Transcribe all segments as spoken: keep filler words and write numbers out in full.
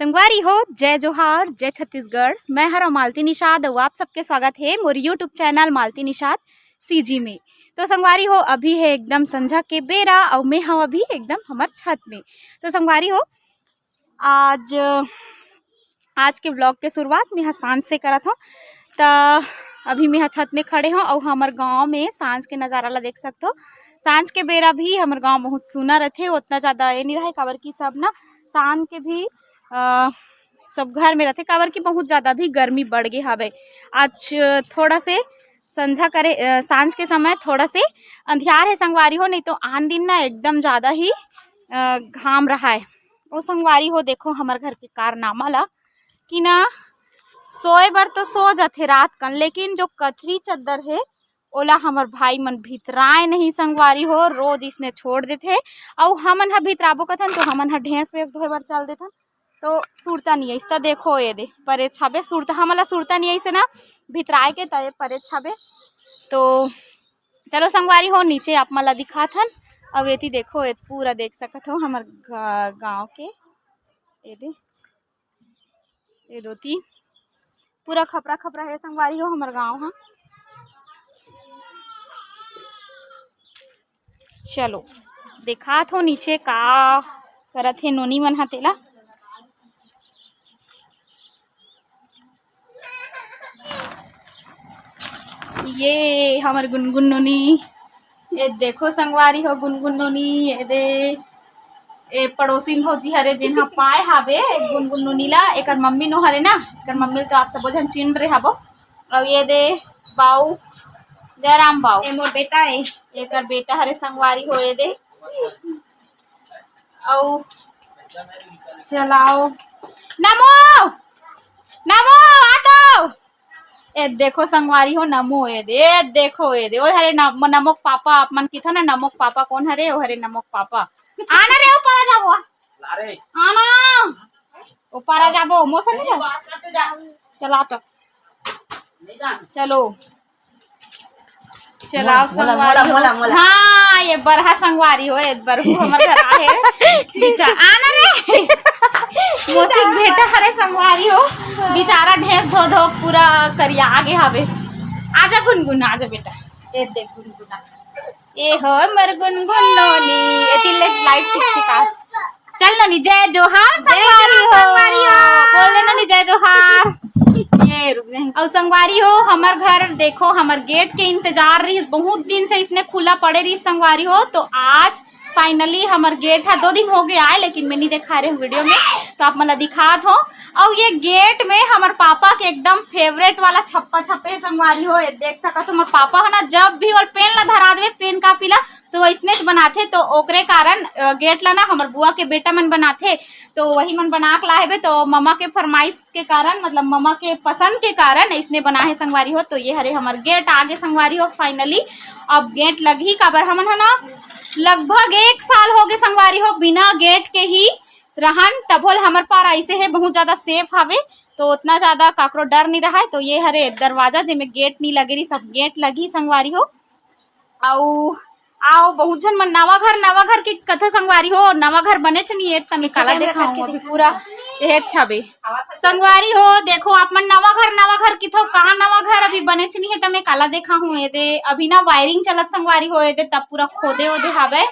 संगवारी हो, जय जोहार, जय छत्तीसगढ़। मैं हर मालती निषाद अउ आप सबके स्वागत हे मोर YouTube channel Malti Nishad CG में। तो संगवारी हो, अभी हे एकदम संझा के बेरा अउ मैं हव अभी एकदम हमर छत में। तो संगवारी हो, आज, आज के व्लॉग के शुरुआत मैं ह सांझ से करत हव। त अभी मैं ह छत में खड़े हव अउ हमर गांव में सांझ के नजारा ला देख सकथो। सांझ के बेरा भी हमर गांव बहुत सुना रथे, उतना ज्यादा ये नहीं रहे, काबर कि सब ना शाम के भी, अ, सब घर में रथे, काबर कि बहुत ज्यादा भी गर्मी बढ़ गे हवे। आज थोड़ा से संझा करे, अ, सांझ के समय थोड़ा से अंधियार हे संगवारी हो, नहीं तो आन दिन ना एकदम ज्यादा ही, अ, घाम रहाय। ओ संगवारी हो, देखो हमर घर के कारनामा ला कि ना सोए बर तो सो जथे रात कन, लेकिन जो कथरी चद्दर हे ओला हमर भाई मन भितराए नहीं संगवारी हो, रोज इसने छोड़ देथे। अउ हमन ह भितराबो कथन तो हमन ह ढेंस वेस धोए बर चल देथन, तो सुरता नहीं आइस। त देखो ये दे परे छाबे, सुरता हमन ला सुरता नहीं आइस ना भितराए के, त ये परे छाबे। तो चलो संगवारी हो, नीचे आप मन ला दिखाथन। अउ एती देखो, ये पूरा देख सकत हो हमर गा-, गांव के, ये दे, ये दोती पूरा खपरा खपरा हे संगवारी हो हमर गांव ह। चलो देखात हो नीचे का करत हे नोनी मन ह तेला। ये हमर गुनगुन नोनी, ये देखो संगवारी हो गुनगुन नोनी, ये दे, ए पड़ोसिन भौजी हरे जेन ह पाए हाबे गुनगुन नोनी ला, एकर मम्मी नो हरे ना, एकर मम्मी ल तो आप सबो झन चिन्ह रहे हाबो। अउ ये दे बाऊ, जयराम बाऊ, ए मोर बेटा ए। एकर बेटा हरे संगवारी हो, ये दे। अउ चलाओ नमो, नमो आ तो। ए देखो संगवारी हो नमो, ए दे, ए देखो, ए दे, ओ हरे नम-, नमो के पापा, आप मन किथा ना नमो के पापा कोन हरे, ओ हरे नमो के पापा। आना रे, ऊपर आ जाबो। आना, ऊपर आ जाबो, मोर संग नहीं जा। चला तो। चलो। चलाओ मोला, संगवारी मोला, हो। मोला, मोला। हाँ, ये बरहा संगवारी हो, ये बरहू हमर घर आहे। बिचारा, आना रे। मौसी के बेटा हरे संगवारी हो। बिचारा ढेंस धो धो पूरा करिया आगे हावे। आजा गुनगुन, आजा बेटा। ये देख गुनगुना। ए हो मोर गुनगुन नोनी, एती ले लाइट चिकचिका। चल नोनी, जय जोहार जय संगवारी जोहार हो। संगवारी हो। बोल दे नोनी, जय जोहार। ये रुक जा। अउ संगवारी हो, हमर घर देखो, हमर गेट के इंतजार रहिस, बहुत दिन से इसने खुला पड़े रहिस संगवारी हो। तो आज finally हमर गेट ह, दो दिन हो गए आए, लेकिन मैं नहीं दिखा रहे हूँ वीडियो में, तो आप मन ला दिखात हो। अउ ये गेट में हमर पापा के एकदम फेवरेट वाला छप्पा छपे हे संगवारी हो। ये देख सकत हो, हमर पापा ह ना, जब भी ओला पेन ला धरा देवे, पेन कापी ला, तो वैसने च बनाथे। तो ओकरे कारण, अ, गेट ला ना हमर बुआ के बेटा मन बनाथे, तो वही मन बना के लाए हवे। तो ममा के फरमाइश के कारण, मतलब ममा के पसंद के कारण इसने बना हे संगवारी हो। तो ये हरे हमर गेट आगे संगवारी हो finally। अब गेट लगही, काबर हमन ह ना लगभग एक साल हो गए संगवारी हो बिना गेट के ही रहन, तभो ले हमर पारा ऐसे हे, बहुत ज्यादा safe हवे, तो उतना ज्यादा काकरो डर नहीं रहा है। तो ये हरे दरवाजा जेमे गेट नहीं लगे रही, सब गेट लगही संगवारी हो। अउ आओ, बहुत झन मन नवा घर, नवा घर के कथा संगवारी हो, नवा घर बनेच नहीं है, तमे काला देखाऊं, अभी पूरा एहे छबे। संगवारी हो, देखो आप मन नवा घर, नवा घर किथो, कहाँ नवा घर अभी बनेच नहीं है, तमे काला देखाऊं। ये दे अभी ना wiring चलत संगवारी हो, ये दे तब पूरा खोदे ओदे हवे।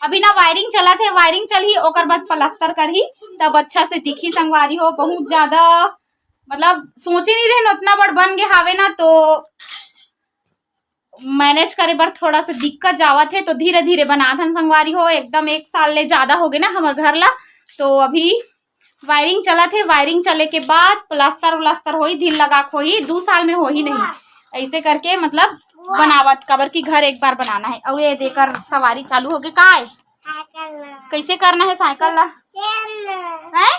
अभी ना wiring चलत हे, wiring चलही, ओकर बाद प्लास्टर करही, तब अच्छा से दिखही संगवारी हो। बहुत ज्यादा मतलब सोचे नहीं रहेन, उतना बड़ बन गे हावे ना, तो manage करे बर थोड़ा सा दिक्कत जावत हे, तो धीरे धीरे बनाथन संगवारी हो। एकदम एक साल ले ज्यादा हो गए ना हमर घर ला, तो अभी wiring चलत हे, wiring चले के बाद प्लास्टर व्लास्टर होही, धीर लगा के होही, दू साल में होही नहीं, ऐसे करके मतलब बनावत, काबर की घर एक बार बनाना है। अउ ये देकर सवारी चालू हो गए, काय कैसे करना है साइकिल ला? हैं?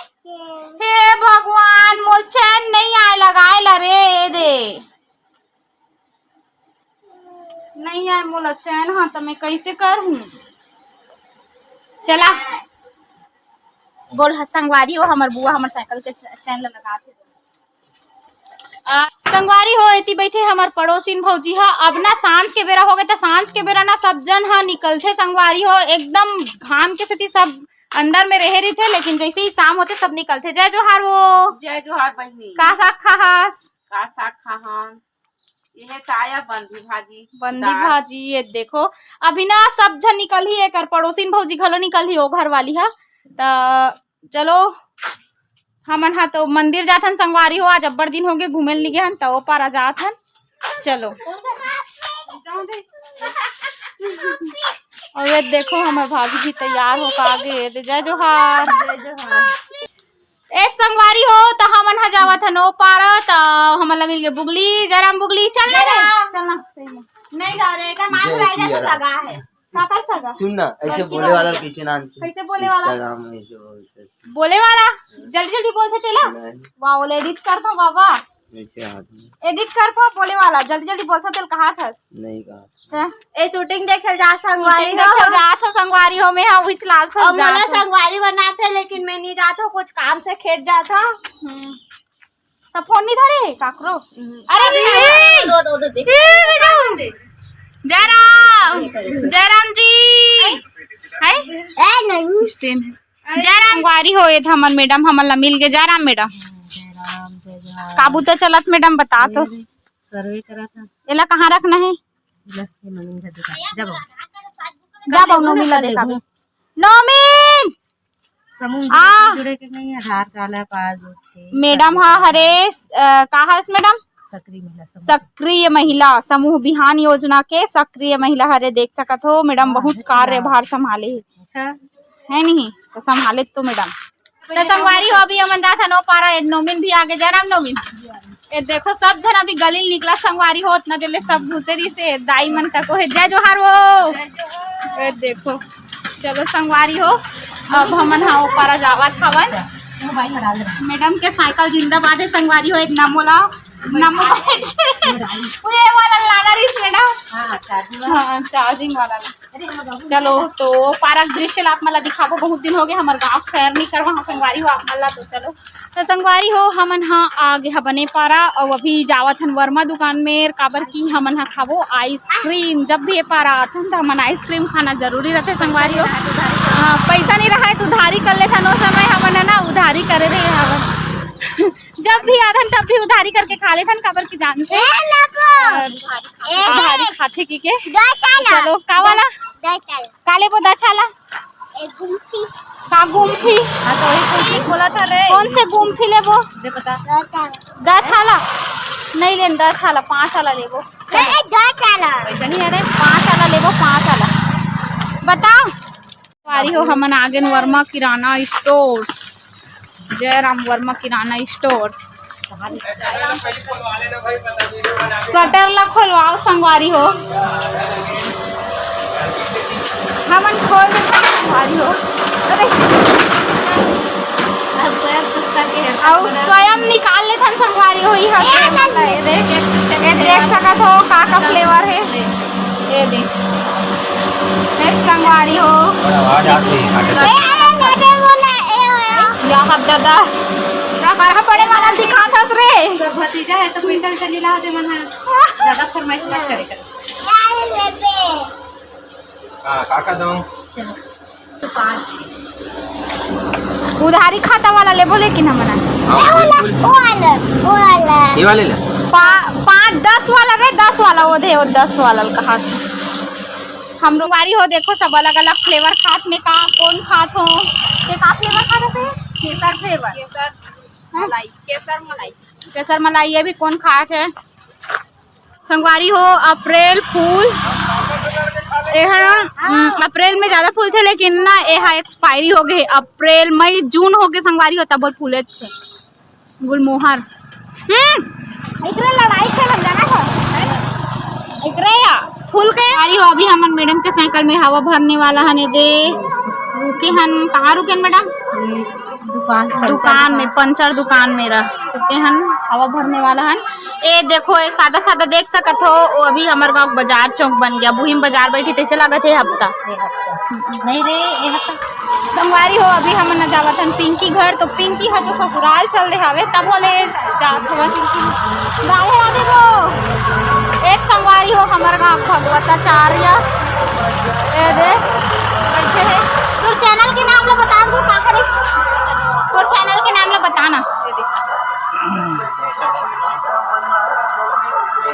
हे भगवान, मोर चैन नहीं आए लगाए ला रे, ये दे। नहीं आए मोला चैन, हाँ, तो मैं कैसे करहूँ? चला, गोल ह-, संगवारी हो, हमर बुआ हमर साइकिल के च-, चैन ला लगा दे। आ, संगवारी हो, एती बैठे हमर पड़ोसिन भौजी ह। अब ना सांझ के बेरा हो गए, त सांझ के बेरा ना सब जन ह निकलथे संगवारी हो, एकदम घाम के सेती सब अंदर में रहे रहिथे, लेकिन जैसे ही शाम होथे, सब निकलथे। जय जोहार वो। जय जोहार बहिनी। का साग खाहस? का साग खाहन? ये हे ताया बंदी भाजी। बंदी दाल। भाजी, ये देखो, अभी ना सब झन निकलही, एकर पड़ोसिन भौजी घलो निकलही, ओ घर वाली हा। त चलो, हमन हा तो मंदिर जाथन संगवारी हो, आज अब्बड़ दिन होगे घूमे ल नी गे हन, त ओ पारा जाथन। चलो। अउ ये देखो, हमर भाभी भी तैयार हो का आगे। ये दे, जय जोहार। जय जोहार। ए संगवारी हो, त हमन ह जावत हन ओ पारा, त हमन ला मिल गे बुगली। जयराम बुगली, चल ना रे। जयराम। चल ना, सही में। नहीं जा रहे, एकर माँ जय बुलाए सिया जाता राम। सगा है। काकर सगा? सुन ना, ऐसे कैसे बोले वाला कैसे नाम? कैसे बोले वाला? Instagram में ऐसे बोलते हैं। बोले वाला, जल्दी जल्दी बोलथे तेला। नहीं। वाह, ओला edit कर दो बाबा। ऐसे आदमी। Edit कर दो बोले वाला, जल्दी जल्दी बोलथे तेला कहा था। नहीं कहा। हाँ? ए shooting देखे जा संगवारी shooting हो। देखे जा तो संगवारी हो, मैं हाँ उहिच लाल सर और जा मोला तो। संगवारी बनाथे, लेकिन मैं नहीं जात हूँ, कुछ काम से खेत जात हूँ। हम्म। त फोन नहीं धरे काकरो? हम्म। अरे अरे, दीदी! अरे, अरे, अरे, अरे, ए, बेटा! जयराम! जयराम जी! है? ए, नहीं। Stand है। जयराम संगवारी हो, ये हमर मैडम हमन ला मिल गे। जयराम मैडम। जयराम, जय जोहार। का बुता चलत मैडम, बता तो। अरे, survey करा था। एला कहाँ रखना है? ले, ये नवीन घर दिखा। जा बाबू। जा बाबू, नौमी ला देखा। नौमी! समूह आ। से जुड़े के नहीं, आधार कार्ड है, पासबुक के, मैडम हा हरे, अ, का हस मैडम? सक्रिय महिला समूह। सक्रिय महिला समूह बिहान योजना के सक्रिय महिला हरे, देख सकत हो मैडम, हाँ, बहुत है कार्यभार संभाले हे। अच्छा। है नहीं? तो संभाले तो मैडम। तो संगवारी हो, अभी हमन जात हन ओ पारा, ए नोमिन भी आगे, जयराम नोमिन। ए देखो, सब झन अभी गली निकला संगवारी हो, उतना देर ले सब घुसे रहिसे, दाई मन तक हे। जय जोहार हो। ए देखो, चलो संगवारी हो, अब हमन हा ओ पारा जावत हवन। मैडम के साइकिल जिंदाबाद है संगवारी हो, एक नमो ला, नमो बैठ के। वो ये वाला लाना रहिस मैडम। हाँ, charging वाला। हाँ, charging वाला ला। चलो, तो पारा के दृश्य ला आप मन ला दिखाबो, बहुत दिन हो गए हमर गांव के सैर नहीं करवा, हाँ, संगवारी हो आप मन ला, तो चलो। तो संगवारी हो, हमन हा आगे हा बने पारा, अउ अभी जावत हन वर्मा दुकान में, काबर कि हमन हा खाबो ice cream। जब भी ये पारा आथन, तो हमन ice cream खाना जरूरी रहथे संगवारी हो। हाँ, पैसा नहीं रहा है तो उधारी कर लेथन, ओ समय हमन हा ना उधारी करे रहे हवन। जब भी आथन, तब भी उधारी करके खा लेथन, काबर कि जानथे। ए, लको। अ, ए, उधारी खाथे कि के। दो चाला। चलो, का वाला? दो चाला। का लेबो दछाला? एक गुम्फी। का गुम्फी? हाँ, तो वही गुम्फी बोला था रे। कौन से गुम्फी लेबो? दे बता। दो चाला। दछाला? नहीं लेन, दछाला, पाँच वाला लेबो। नहीं, दो चाला। पैसा नहीं है रे। पाँच वाला लेबो, पाँच वाला। बताओ। संगवारी हो, हमन आगेन वर्मा किराना स्टोर्स, जयराम वर्मा किराना स्टोर्स। शटर ला खोलवाओ संगवारी हो, हमन खोल देथन संगवारी हो। अरे, अउ स्वयं निकाल लेथन संगवारी हो। ये देख, ये देख सकत हो का का flavor है। ये दे। ए संगवारी हो। आवाज आत नहीं, काटे ए, ए, ए, ए, बोला, ए, ए। या हद दादा। का करहा पड़े वाला सिखात हस रे। तोर भतीजा है तो पैसा वैसा लीला होते मन है। ज्यादा फरमाइश मत करे कर। हाँ, का का दऊं? चलो। उधारी खाता वाला लेबो, लेकिन हमन हाँ, ए, ओला, बिल्कुल। ओ वाला, ओ वाला। ये वाले ले। पा-, पाँच, दस वाला रे, दस वाला, वो दे, वो दस वाला कहा। हम लोग बारी हो, देखो, सब अलग-अलग flavor खात में का, कौन खात हो? ये का flavor खात हो? केसर flavor। केसर हाँ? मलाई, केसर मलाई। केसर मलाई, ये भी कौन खात है? संगवारी हो, अप्रैल फूल, एहा, उम, अप्रैल में ज्यादा फूलथे, लेकिन ना, एहा expiry हो गए, अप्रैल, मई, जून हो गए संगवारी हो, तब फूले थे गुलमोहर। हम्म, एकरे लड़ाई खेलन जाना था, एकरे या फूल के। संगवारी हो, अभी हमन मैडम के साइकिल में हवा भरने वाला हन, दे रुके हन, कहाँ रुके हन मैडम? दुकान, दुकान में, पंचर दुकान में रह चुके हन, हवा भरने वाला हन। ए देखो, ए सादा सादा देख सकत हो, वो अभी हमर गांव के बाजार चौक बन गया, बुहिम बाजार बैठी तैसे लागत है हफ्ता। नहीं रे, ये हफ्ता। संगवारी हो, अभी हमन न जावत हन पिंकी घर, तो पिंकी ह तो ससुराल चल दे हवे, तब होले जात हवन। राधे राधे गो। ए संगवारी हो, हमर गांव भगवताचार्य, ए दे, बैठे है। तोर channel के नाम ला बता। तोर चैनल के नाम ला बताना। ये देख।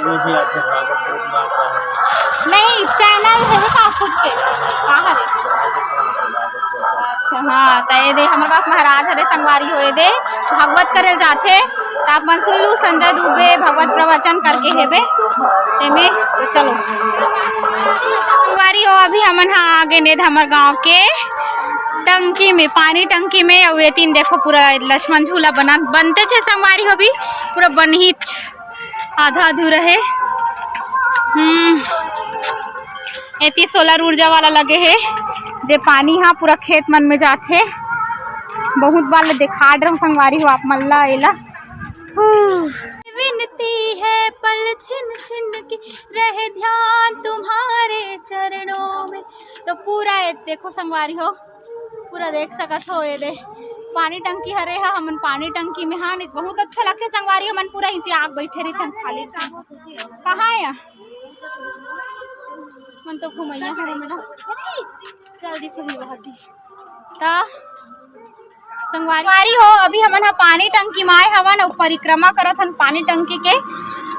ये भी अच्छा भागवत ग्रुप में आता है। नहीं, चैनल है वो का खुद के। का हरे? अच्छा, हाँ, त ये दे हमर पास महाराज हरे संगवारी हो, ये दे भागवत करे ल जाथे, त आप मन सुन लू, संजय दुबे भागवत प्रवचन करके हेबे तेमे। तो चलो संगवारी हो, अभी हमन हा आगे ने हमर गांव के टंकी में, पानी टंकी में। अउ ये तीन देखो पूरा लक्ष्मण झूला बना, बनते छे संगवारी हो, अभी पूरा बनही, आधा अधूरा हे। हम्म, एती सोलर ऊर्जा वाला लगे हे, जे पानी हा पूरा खेत मन में जाथे। बहुत बार ले देखा डरम संगवारी हो आप मन ला एला। हम्म। विनती है पल छिन छिन की, रहे ध्यान तुम्हारे चरणों में। तो पूरा ये देखो संगवारी हो, पूरा देख सकत हो, ये दे पानी टंकी हरे हा, हमन पानी टंकी में हा। नहीं, बहुत अच्छा लगथे संगवारी हो, हमन पूरा इंचे आग बैठे रहिथन खाली। कहाँ आया? मन तो घुमैया हरे मेरा। जल्दी से भी बहुत दी। ता संगवारी हो, अभी हमन ह पानी टंकी म आए हवन अउ परिक्रमा करत हन पानी टंकी के।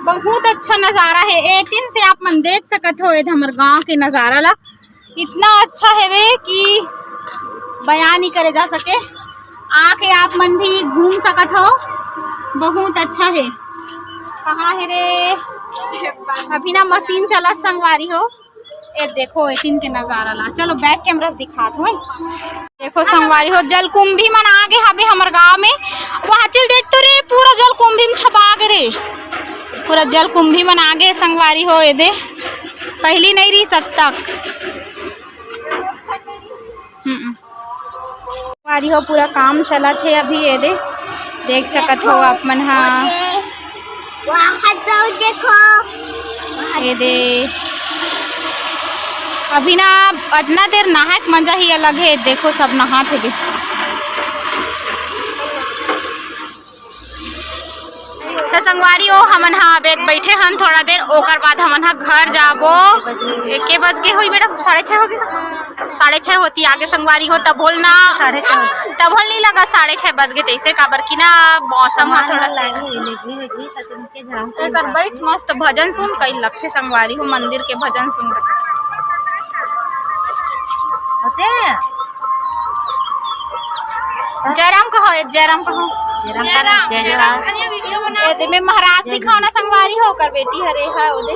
बहुत अच्छा नजारा हे। ए तीन से आप मन देख सकत हो, एदे हमर गांव के नजारा ला। इतना अच्छा हेवे कि बयान नहीं करे जा सके। आके आप मन भी घूम सकत हो, बहुत अच्छा हे। कहाँ हे रे? अभी ना मशीन चलत संगवारी हो। ए देखो, ए तीन के नजारा ला। चलो बैक कैमरा से दिखात हो। देखो संगवारी हो, जलकुंभी मन आगे हवे हमर गांव में। वहां तिल देख तो रे, पूरा जलकुंभी में छपा गे रे। पूरा जलकुंभी मन आगे संगवारी हो, एदे पहली नहीं रही सत्तक। हम्म। संगवारी हो, पूरा काम चलत हे अभी, एदे देख सकत हो आप मन हा। वहाँ तो देखो। एदे अभी ना अतना देर नहाए के मजा ही अलग हे। देखो सब नहात हे भी। त संगवारी हो, हमन हा अब एक बैठे हन थोड़ा देर, ओकर बाद हमन हा घर जाबो। एके बज के होई मैडम, साढ़े छह हो गे ना, साढ़े छह होती आगे संगवारी हो, तब बोल ना, साढ़े छह। तब बोल नहीं लगा साढ़े छह बज गे तैसे, काबर कि ना मौसम हा थोड़ा सा एकर बैठ मस्त भजन सुन कई लगथे संगवारी हो, मंदिर के भजन सुन होते। जयराम कहो, एक जयराम कहो। जयराम कहो, जय जोहार। ए, में महाराज दिखाओ ना संगवारी हो, ओकर बेटी हरे हा, ओदे।